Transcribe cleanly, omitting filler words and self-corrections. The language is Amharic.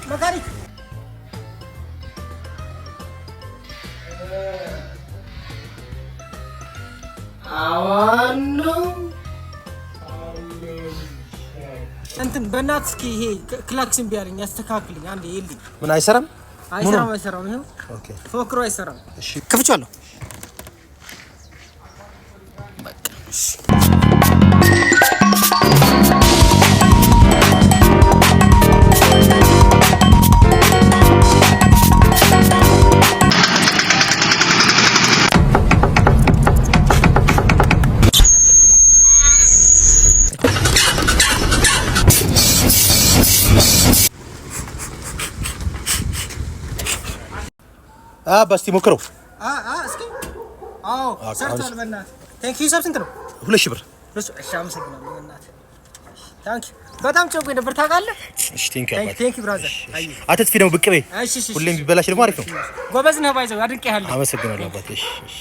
መካኒክ። አዋኑ። እንትን በእናትህ እስኪ ይሄ ክላክስ እምቢ አለኝ፣ ያስተካክልኝ አንዴ ይልኝ። ምን አይሰራም? አይሰራም፣ አይሰራም። ይኸው Okay። ፎክሮ አይሰራም። እሺ። ከፍቼዋለሁ። በቃ እሺ። አባ እስቲ ሞክረው። አ አ እስኪ አዎ ሰርቷል። በእናትህ thank you። ሂሳብ ስንት ነው? 2000 ብር። እሺ አመሰግናለሁ። በእናትህ thank you። በጣም ጨንቆኝ ነበር ታውቃለህ። እሺ thank you አባት። Thank you brother። አይ። አትጥፊ ደግሞ ብቅ በይ። እሺ። ሁሌም ቢበላሽ ደግሞ አሪፍ ነው። ጎበዝ ነህ፣ ባይዘው አድንቄሃለሁ። አመሰግናለሁ አባት። እሺ እሺ።